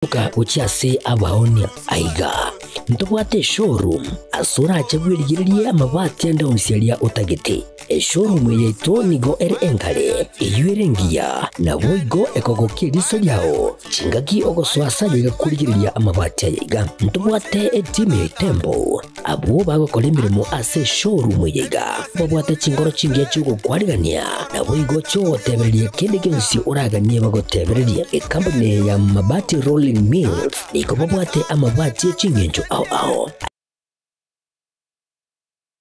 Gotuka gochia ase abaonia aiga, ntobwate eshowroom ase orache bwerigererie amabati ande onsi aria otagete. Eshowroom eye yaito nigo ere enkare, eyio ere engiya, naboigo ekogokia eriso riao chingaki ogosoa ase aye iga korigereria amabati aya iga. Ntobwate etimu ya Itembo Abwo bagokora emeremo ase eshowroom eye iga babwate chinkoro chingiya chi'ogokwarigania, naboigo chi'ogotebereria kende gionsi oraganie bagotebererie. Ekampuni eye ya Mabati Rolling Mills nigo babwate amabati e ching'encho ao ao,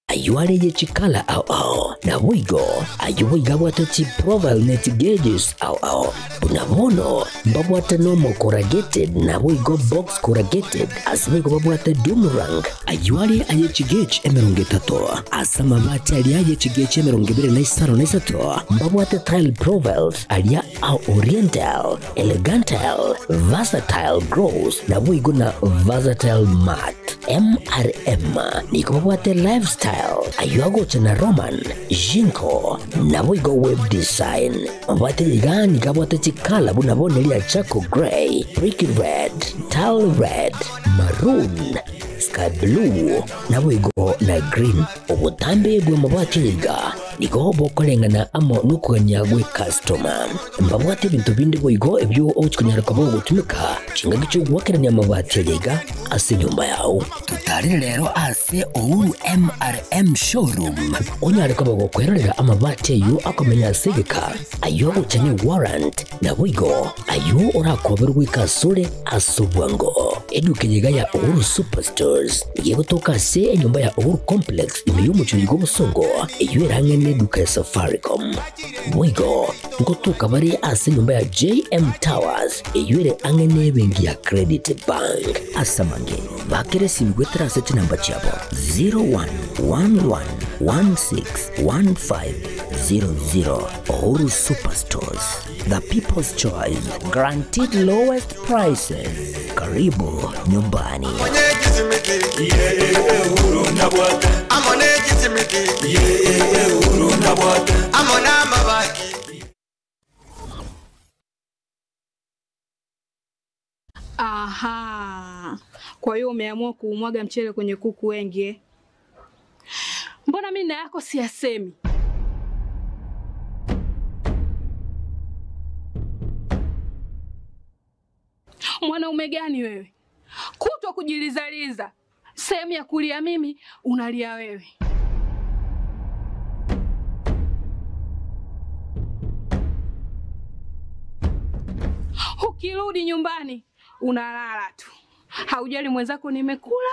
ayio are ye chikala ao ao, naboigo ayio boigo abwate chiprofile ne chigeges ao ao. Buna bono mbabwate nomo corrugated naboigo box corrugated, ase boigo babwate doomerang, ayio are aye chigauge 30, ase amabati aria aye chigauge 23 mbabwate tile profiles aria a oriental, elegantile, versatile gloss naboigo na versatile matte. MRM nigo babwate lifestyle, ayio agocha na Roman, Jinko, naboigo web design. Mabwate iga nigo abwate chikala buna bono eria charcoal grey, brick red, tile red, maroon, sky blue, naboigo na green. Obotambe bw'amabati aya iga nigo bokoreng'ana amo nokogania gw'ecustoma. Mbabwate ebinto binde boigo ebio ogochia konyara koba ogotumeka chingaki chi'ogoakerania amabati aya iga ase enyomba yao. Totarire rero ase Uhuru MRM Showroom onyare koba gokwerorera amabati ayio akomenya ase egeka, ayio agocha ne warrant, naboigo ayio orakoberwe goika asore ase obwango. Eduka eye iga ya Uhuru Superstores nigo egotoka ase enyomba ya Uhuru Complex ime y'omochie oyo bw'obosongo, eyio ere ang'e neduka ya Safaricom. Boigo ngotoka bare ase enyomba ya JM Towers eyio ere ang'e nebenki ya Credit Bank. Ase amange, bakera esimi goetera ase chinamba chiabo 0111161500. Uhuru Superstores, the people's choice, guaranteed lowest prices. Karibu nyumbani. Aha. Kwa hiyo umeamua kuumwaga mchele kwenye kuku wengi eh? Mbona mimi na yako siyasemi? Mwanaume gani wewe? Kutwa kujilizaliza, sehemu ya kulia mimi unalia wewe. Ukirudi nyumbani unalala tu, haujali mwenzako nimekula,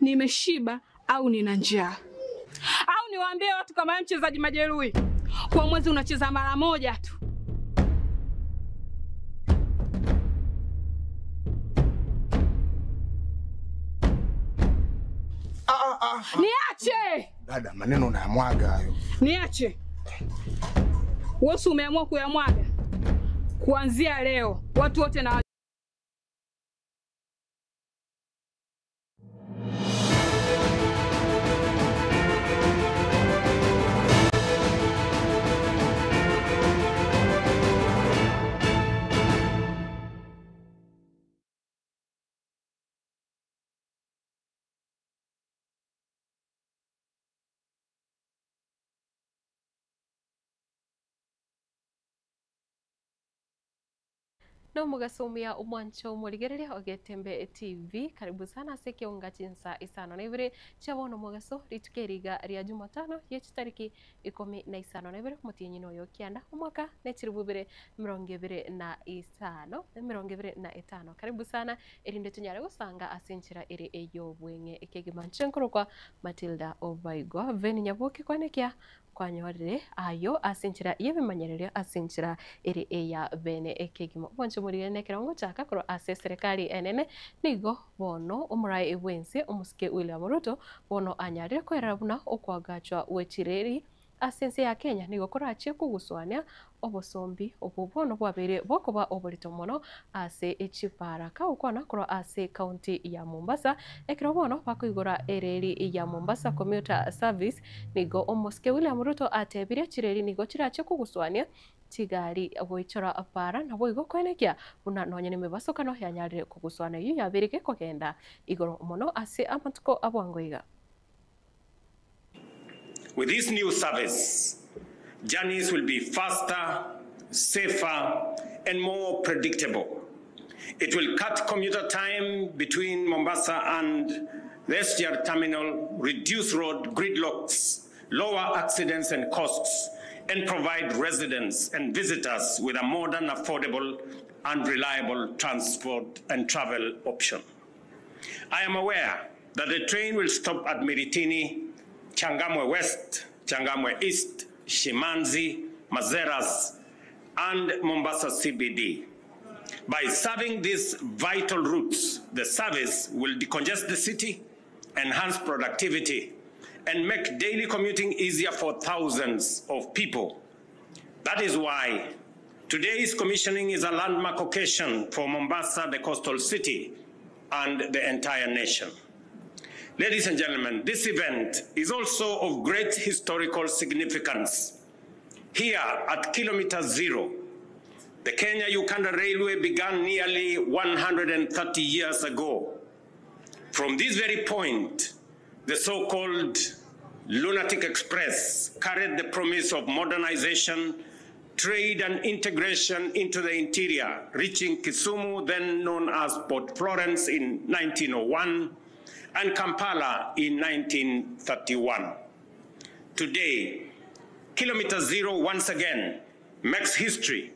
nimeshiba au nina njaa. Au niwaambie watu kama wewe mchezaji majeruhi, kwa mwezi unacheza mara moja tu. Niache, Dada, maneno unayamwaga hayo. niache. Wewe si umeamua kuyamwaga? Kuanzia leo watu wote na Nomogasomia omwancho omorigereria ogetembe TV karibu sana ase ekeonga chinsa isano na ibere chia bono omogaso rituko eriga ria jumatano ye chitariki ikomi na isano na ibere omotienyi na oyo kianda omwaka ne chiribu ibere emerongo ebere na isano emerongo ebere na etano karibu sana erinde tonyare gosanga ase enchera ere ey'obweng'e ekegima nche nkorokwa Matilda Obaigwa Veni Nyaboke kwanekia kwanyorire ayo ase enchera y'ebimanyererio ase enchera ere eya bene ekegima. Obwanche morigere nekero ngochaka korwa ase eserekari enene nigo bono omorae bwense omosike William Ruto bono anyarire koerera buna okwagachwa gwe chireri Ase ense ya Kenya nigo korachie kogusuania obosombi obwo bono bwabeire bokoba oborito mono ase chipara. Kagokwana korwa ase county ya Mombasa ekero bono bakoigora ereri ya Mombasa Commuter Service nigo omosike William Ruto atebirie chireri nigo chirachie kogusuania chigari goichora para naboigo koenekia buna nonye nemebasokano yanyarire kogusuana eyio yabeire gekogenda igoro mono ase amatuko abwango iga. With this new service, journeys will be faster, safer, and more predictable. It will cut commuter time between Mombasa and the SGR terminal, reduce road gridlocks, lower accidents and costs, and provide residents and visitors with a modern, affordable, and reliable transport and travel option. I am aware that the train will stop at Miritini, Changamwe West, Changamwe East, Shimanzi, Mazeras, and Mombasa CBD. By serving these vital routes, the service will decongest the city, enhance productivity, and make daily commuting easier for thousands of people. That is why today's commissioning is a landmark occasion for Mombasa, the coastal city, and the entire nation. Ladies and gentlemen, this event is also of great historical significance. Here at kilometer zero, the Kenya Uganda Railway began nearly 130 years ago. From this very point, the so called Lunatic Express carried the promise of modernization, trade, and integration into the interior, reaching Kisumu, then known as Port Florence, in 1901 and Kampala in 1931. Today, Kilometer Zero once again makes history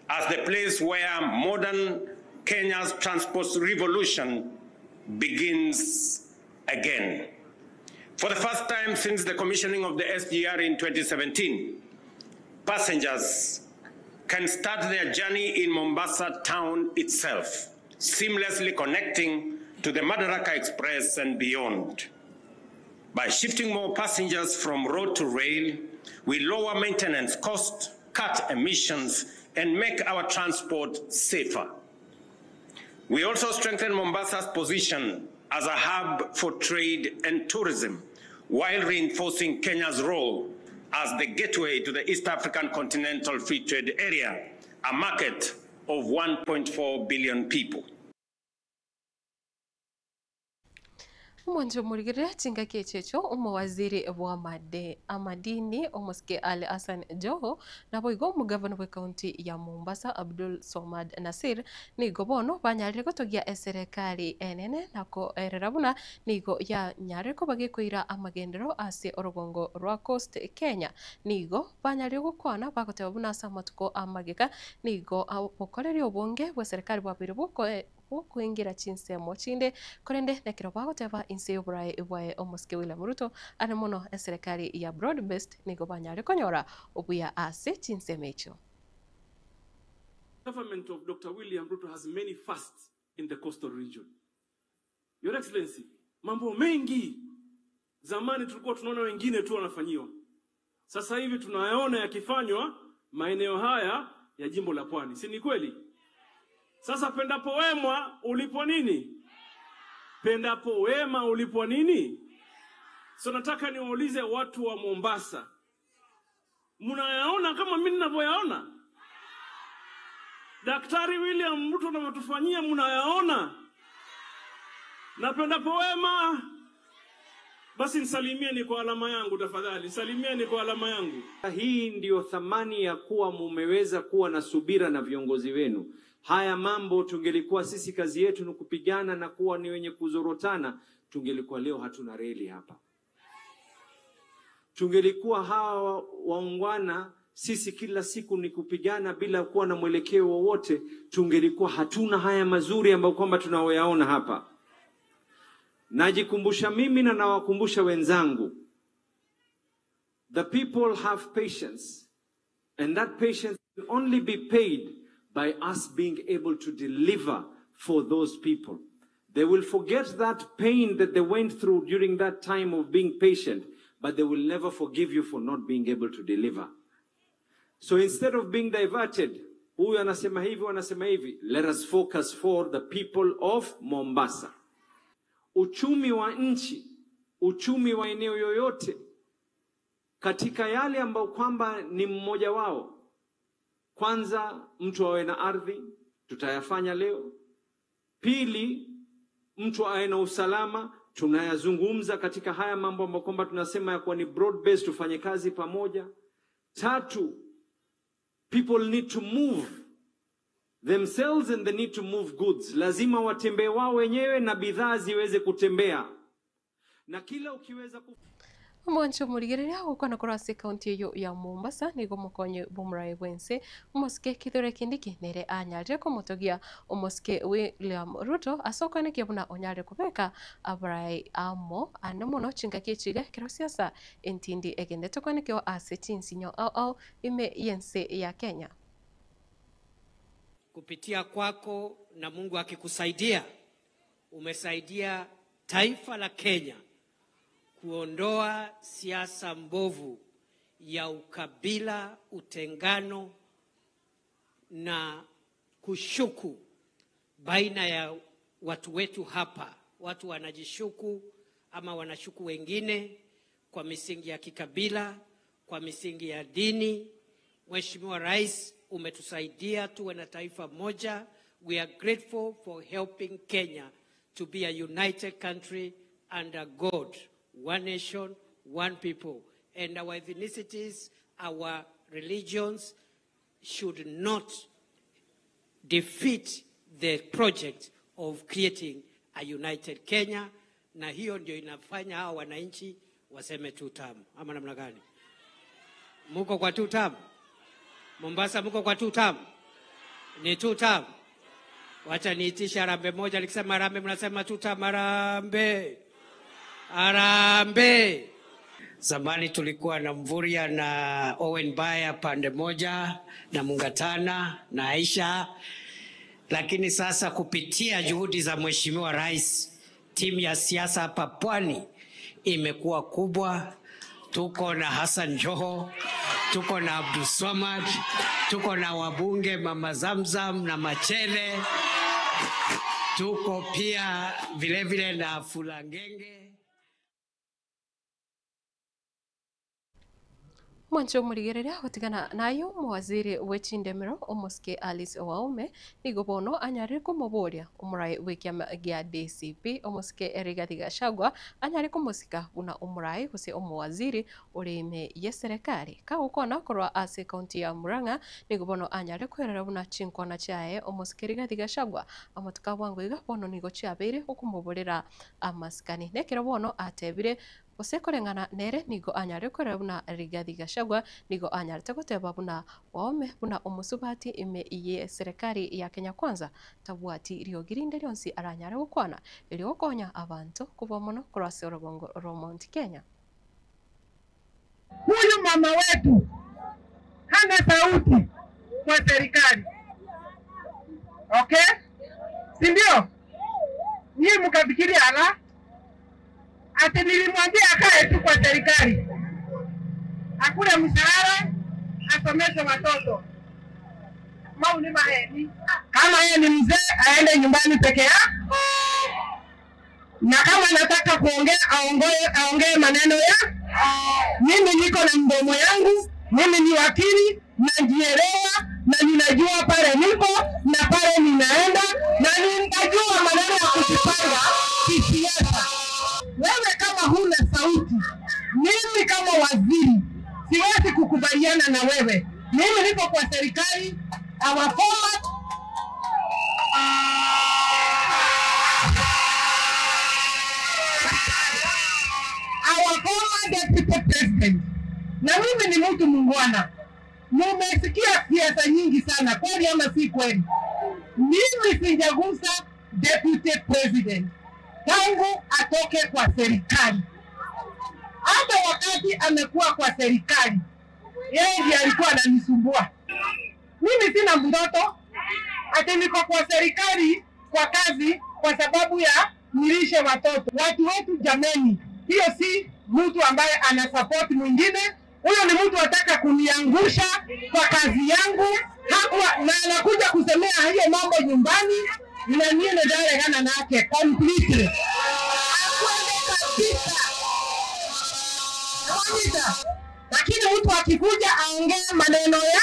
as the place where modern Kenya's transport revolution begins again. For the first time since the commissioning of the SGR in 2017, passengers can start their journey in Mombasa town itself, seamlessly connecting to the Madaraka Express and beyond. By shifting more passengers from road to rail, we lower maintenance costs, cut emissions, and make our transport safer. We also strengthen Mombasa's position as a hub for trade and tourism, while reinforcing Kenya's role as the gateway to the East African Continental Free Trade Area, a market of 1.4 billion people. Omwancho omorigereria chingaki echi echio omowaziri bw'amade amadini omosike Ali Hassan Joho naboigo omogavana bw'ekaunti ya Mombasa Abdul Somad Nasir nigo bono banyarire gotogia eserekari enene na koerera buna nigo yanyarire koba gekoira amagenderero ase orogongo rwa Coast Kenya. Nigo banyarire gokwana bagoteba buna ase amatuko amageka nigo obokoreri obonge bw'eserekari bwabeire bokoe bokoingira chinsemo chinde korende nekero bagoteba inse y'oborae bwaye omosike William Ruto are mono eserekari ya broad based nigo banyare konyora obuya ase chinsemo echio. Government of Dr. William Ruto has many firsts in the coastal region. Your Excellency, mambo mengi zamani tulikuwa tunaona wengine tu wanafanyiwa, sasa hivi tunayaona yakifanywa maeneo haya ya jimbo la Pwani, si ni kweli? Sasa pendapo wema ulipo nini? Pendapo wema ulipo nini? So nataka niwaulize watu wa Mombasa, mnayaona kama mimi ninavyoyaona? Daktari William Ruto anavyotufanyia mnayaona? Na pendapo wema, basi nisalimieni kwa alama yangu tafadhali, nisalimieni kwa alama yangu. Hii ndiyo thamani ya kuwa mumeweza kuwa na subira na viongozi wenu. Haya mambo tungelikuwa sisi kazi yetu ni kupigana na kuwa ni wenye kuzorotana, tungelikuwa leo hatuna reli hapa. Tungelikuwa hawa waungwana sisi kila siku ni kupigana bila kuwa na mwelekeo wowote, tungelikuwa hatuna haya mazuri ambayo kwamba tunaoyaona hapa. Najikumbusha mimi na nawakumbusha wenzangu, the people have patience and that patience can only be paid by us being able to deliver for those people. They will forget that pain that they went through during that time of being patient. but they will never forgive you for not being able to deliver. So instead of being diverted, huyu anasema hivi, anasema hivi, let us focus for the people of Mombasa. Uchumi wa nchi, uchumi wa eneo yoyote, katika yale ambayo kwamba ni mmoja wao, kwanza mtu awe na ardhi, tutayafanya leo. Pili, mtu awe na usalama, tunayazungumza katika haya mambo ambayo kwamba tunasema ya kuwa ni broad based, tufanye kazi pamoja. Tatu, people need to move themselves and they need to move goods. Lazima watembee wao wenyewe na bidhaa ziweze kutembea, na kila ukiweza ku Omwancho omorigereria gokwana korwa ase ekaunti eyo ya Mombasa nigo omokonyi bwa omoraia bwense omosike Kithure Kindiki nere anyarire komotogia omosike William Ruto ase okwanekia buna onyarire kobeka abarai amo ande mono chingaki echi iga ekero siasa entindi egendete okwanekiwa ase chinsinyo ao ao ime y'ense ya Kenya. Kupitia kwako na Mungu akikusaidia, umesaidia taifa la Kenya kuondoa siasa mbovu ya ukabila, utengano na kushuku baina ya watu wetu hapa. Watu wanajishuku ama wanashuku wengine kwa misingi ya kikabila, kwa misingi ya dini. Mheshimiwa Rais, umetusaidia tuwe na taifa moja. We are grateful for helping Kenya to be a united country under God, one nation, one people. And our ethnicities, our religions should not defeat the project of creating a united Kenya, na hiyo ndio inafanya hawa wananchi waseme two term, ama namna gani? Muko kwa two term? Mombasa muko kwa two term? Ni two term? Wacha niitishe harambee moja, nikisema harambee mnasema two term, harambee. Harambee. Zamani tulikuwa na Mvurya na Owen Baya pande moja na Mungatana na Aisha, lakini sasa kupitia juhudi za Mheshimiwa Rais, timu ya siasa hapa Pwani imekuwa kubwa. Tuko na Hassan Joho, tuko na Abdulswamad, tuko na wabunge Mama Zamzam na Machele, tuko pia vilevile na Fulangenge. Mwancho omorigereria gotigana nayo omowaziri bwe chindemero omosike Alice Waume nigo bono anyarire komoboria omorai bwe ekiama gia DCP omosike Rigathi Gachagua anyare komosika buna omorai gose omowaziri ore ime ye serikali. Kagokwana korwa ase ekaunti ya Murang'a nigo bono anyare kwerera buna chinkwana chiaye omosike Rigathi Gachagua amatuko abwango iga bono nigo chiabeire okomoborera amasikani. Nekero bono atebire gose koreng'ana nere nigo anyare korera buna Rigathi Gachagua nigo anyarete goteba buna Waume buna omosubati ime ye serikali ya Kenya Kwanza tabwati riogi rinde rionsi aranyare gokwana erio gokonya abanto kobua mono korwa ase orobongo rwa Mount Kenya. Huyu mama wetu hana sauti kwa serikali, okay, si ndio? Nyinyi mkafikiria ala ati nilimwambia akae tu kwa serikali, akule mshahara, asomeshe watoto. Mau ni maheni. Kama yeye ni mzee aende nyumbani peke yake, na kama anataka kuongea aongee maneno ya mimi niko na mdomo yangu, mimi ni wakili, najielewa na ninajua pale niko na pale ninaenda, na ninajua maneno ya kujipanga kisiasa. Wewe kama huna sauti, mimi kama waziri siwezi kukubaliana na wewe. Mimi niko kwa serikali, our former our former deputy president, na mimi ni mtu muungwana. Mumesikia siasa nyingi sana, kweli ama si kweli? Mimi sijagusa deputy president tangu atoke kwa serikali. Hata wakati amekuwa kwa serikali, yeye ndiye alikuwa ananisumbua. Mimi sina mtoto, ati niko kwa serikali kwa kazi kwa sababu ya nilishe watoto. Watu wetu jameni, hiyo si mtu ambaye ana support mwingine. Huyo ni mtu ataka kuniangusha kwa kazi yangu hakuwa, na anakuja kusemea hiyo mambo nyumbani, na niye ndaregana nake completely, akwende kabisa Mwanyita. Lakini mtu akikuja aongee maneno ya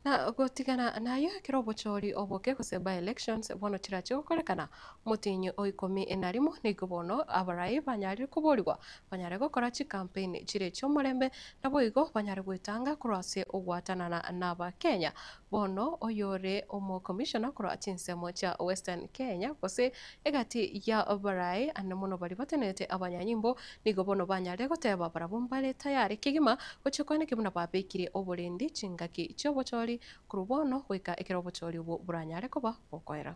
Na gotigana nayo ekero obochori oboke gose by elections bono chirache gokorekana omotinyi o ikomi na rimo nigo bono abarai banyarire koborigwa banyare gokora chicampaign chire chia omorembe naboigo banyare goetanga korwa ase ogwatanana na abakenya. Bono oyore omocommissioner korwa chinsemo chia Western Kenya gose egati ya abarai ande mono baria batenenete abanyanyimbo nigo bono banyarire goteba barabwo mbare tayari kegima gochia koaneki buna babekire oborendi chingaki chiobochori korwa bono goika ekero obochori obwo boranyare koba bokoera.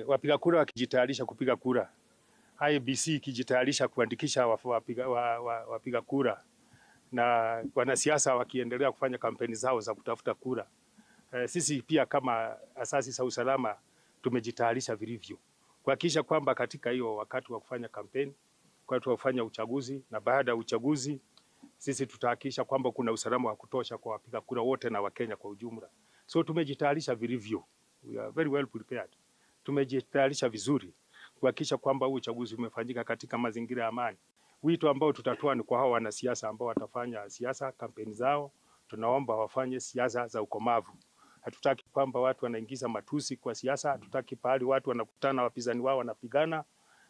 Wapiga kura wakijitayarisha kupiga kura, IEBC ikijitayarisha kuandikisha wapiga kura na wanasiasa wakiendelea kufanya kampeni zao za kutafuta kura. Sisi pia kama asasi za usalama tumejitayarisha vilivyo kuhakikisha kwamba katika hiyo wakati wa kufanya kampeni, wakati wa kufanya uchaguzi na baada ya uchaguzi, sisi tutahakikisha kwamba kuna usalama wa kutosha kwa wapiga kura wote na Wakenya kwa ujumla. So tumejitayarisha vilivyo. We are very well prepared. Tumejitayarisha vizuri kuhakikisha kwamba huu uchaguzi umefanyika katika mazingira ya amani. Wito ambao tutatoa ni kwa hao wanasiasa ambao watafanya siasa kampeni zao, tunaomba wafanye siasa za ukomavu. Hatutaki kwamba watu wanaingiza matusi kwa siasa, hatutaki pahali watu wanakutana wapinzani wao wanapigana,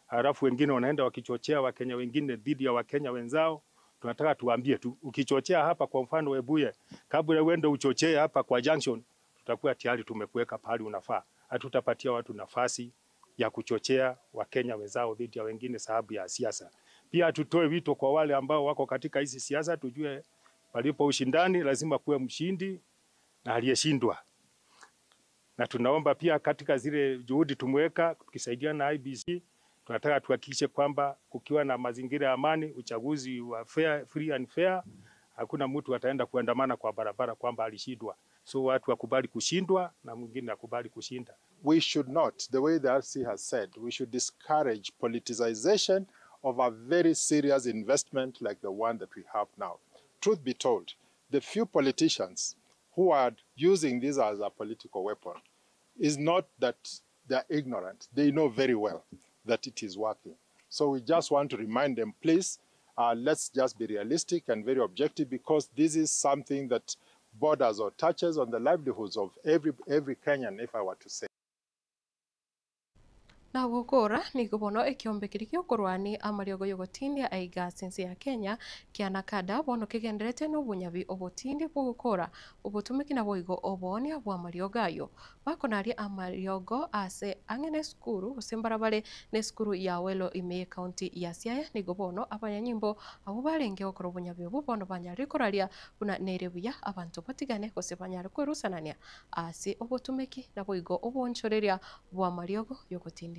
halafu wengine wanaenda wakichochea Wakenya wengine dhidi ya Wakenya wenzao. Tunataka tuwaambie tu, ukichochea hapa kwa mfano Webuye, kabla uende uchochee hapa kwa junction, tutakuwa tayari tumekuweka pahali unafaa. Hatutapatia watu nafasi ya kuchochea Wakenya wenzao dhidi ya wengine sababu ya siasa. Pia tutoe wito kwa wale ambao wako katika hizi siasa, tujue palipo ushindani lazima kuwe mshindi na aliyeshindwa. Na tunaomba pia katika zile juhudi tumeweka tukisaidiana na IEBC, tunataka tuhakikishe kwamba kukiwa na mazingira ya amani, uchaguzi wa fair, free and fair, hakuna mtu ataenda kuandamana kwa barabara kwamba alishindwa. So watu wakubali kushindwa na mwingine akubali kushinda. We should not, the way the RC has said, we should discourage politicization of a very serious investment like the one that we have now. Truth be told, the few politicians who are using this as a political weapon is not that they're ignorant. They know very well that it is working. So we just want to remind them, please, let's just be realistic and very objective, because this is something that borders or touches on the livelihoods of every Kenyan, if I were to say. Na gukura nigo bono ekiombe kiri giokorwani amariogo yogotindia aiga sense ya Kenya kianakada bono kigenderete n'obunyabi obotindi bwogokora obotumiki na boigo obonia bwa mariogo ayo bakonaria amariogo ase ang'e na esukuru gose mbarabare na esukuru ya Welo ime county ya Siaya nigo bono abanyanyimbo abo barenge gokora obunyabi obo bono banyarire koraria buna nere buya abanto batigane gose banyare kwerusanania ase obotumiki na boigo obonchoreria bwa mariogo yogotindia.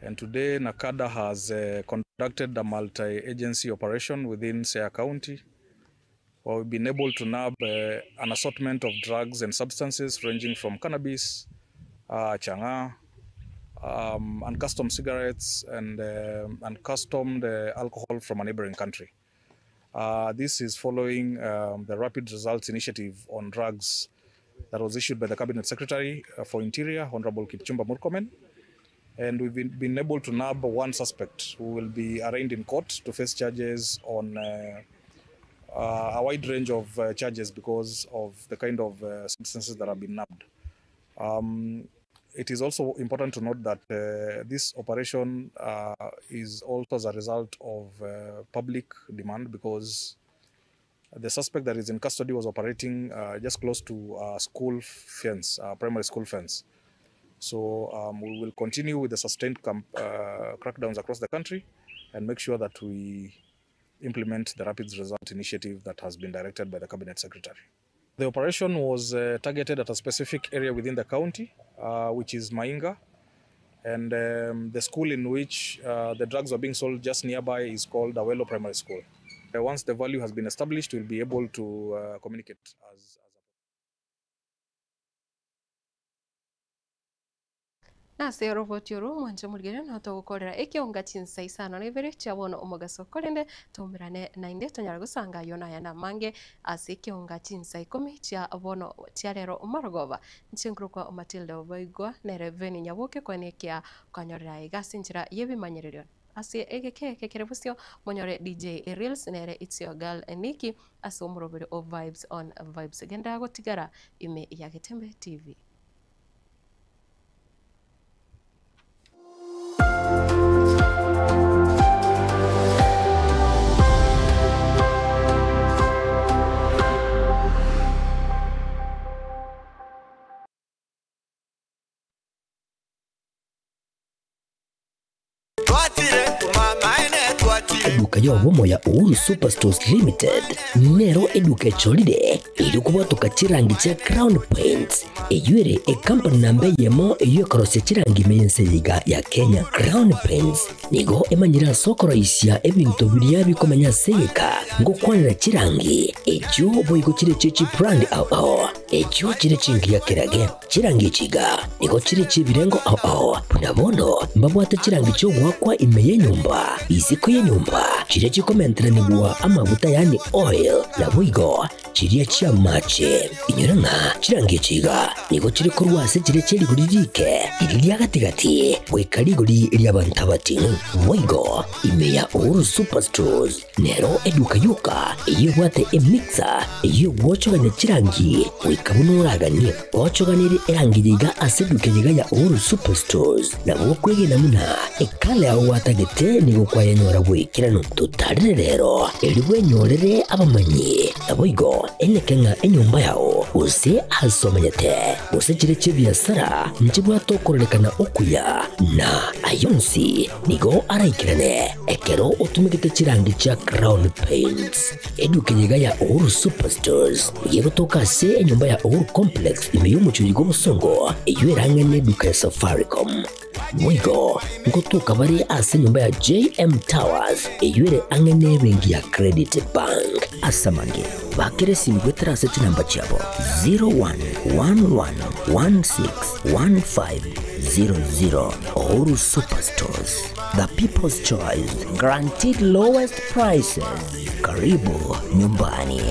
And today, NACADA has conducted a multi-agency operation within Siaya County, where we've been able to nab an assortment of drugs and substances ranging from cannabis, chang'aa, uncustomed cigarettes, and uncustomed alcohol from a neighboring country. This is following the Rapid Results Initiative on Drugs that was issued by the Cabinet Secretary for Interior, Honorable Kipchumba Murkomen. And we've been able to nab one suspect who will be arraigned in court to face charges on a wide range of charges because of the kind of substances that have been nabbed. It is also important to note that this operation is also as a result of public demand, because the suspect that is in custody was operating just close to a school fence, primary school fence. So we will continue with the sustained crackdowns across the country and make sure that we implement the Rapid Result Initiative that has been directed by the Cabinet Secretary. The operation was targeted at a specific area within the county, which is Mainga, and the school in which the drugs were being sold just nearby is called Awelo Primary School. Once the value has been established, we'll be able to communicate as. Nase oroboti oro omwanche omorigere no togokorera ekionga chinsa isano na ibere chia bono omogaso korende toumerane naende tonyara gosanga ayio na ayande amange ase ekionga chinsa ikomi chia bono chia rero omorogoba. Inche nkorokwa Matilda Obaigwa nere Veni Nyaboke kwane ekia kwanyorera aiga ase enchera y'ebimanyererio. Ase egeke eke kere bosio monyore DJ Reels nere It's Your Girl Nikki ase omoroberi o Vibes on Vibes. Genda gotigara ime ya Getembe TV. Eduka y'obomo ya Uhuru Superstores Limited nero eduka echorire erio kobwatoka chirangi chia Crown Paints eywo ere ekampani namba eyemo eywo ekorosia chirangi ime y'ense eye iga ya Kenya. Crown Paints nigo emanyire ase okoroisia ebinto biria bikomenya ase egeka ngokwanera chirangi echio boigo chire echie chibrand ao ao echio chire chingiya kerage. Chirangi echi iga nigo chire chi'ebirengo ao ao, buna bono mbabwate chirangi chi'ogoakwa ime y'enyomba, isiko y'enyomba, chiria chikomenteranigwa amaguta yaani oil, naboigo chiria chi'amache. Inyora ng'a chirangi echi iga nigo chire korwa ase chiria chie rigori rike, riria ria gati-gati, goika rigori ri'abanto abating'u. Boigo ime ya Uhuru Superstores Nero eduka yoka eyio ebwate emixer eyio egwochogania chirangi goika buna oraganie. Ochoganirie erangi yiga ase eduka yiga ya Uhuru Superstores nabo okwegena buna ekala yao gwatagete nigo kwayenyora goikeranu. Totarire rero erio bwenyorere abamanyi naboigo eneke ng'a enyomba yao gose ase omenyete gose chire chi'ebiasara nchibwate okororekana okuya na ayonsi nigo araikerane Ekero otumegete chirangi chia Crown Paints, eduka eyeiga ya Uhuru Superstores nigo egotoka ase enyomba ya Uhuru Complex ime y'omochie oyiga obosongo, eyio erang'e neduka ya Safaricom. Boigo ngotoka bare ase enyomba ya JM Towers eyio ere ang'e nebenki ya Credit Bank. Ase amange, bakera esimi goetera ase chinamba chiabo 0111161500. Uhuru Superstores. The people's choice, guaranteed lowest prices. Karibu nyumbani.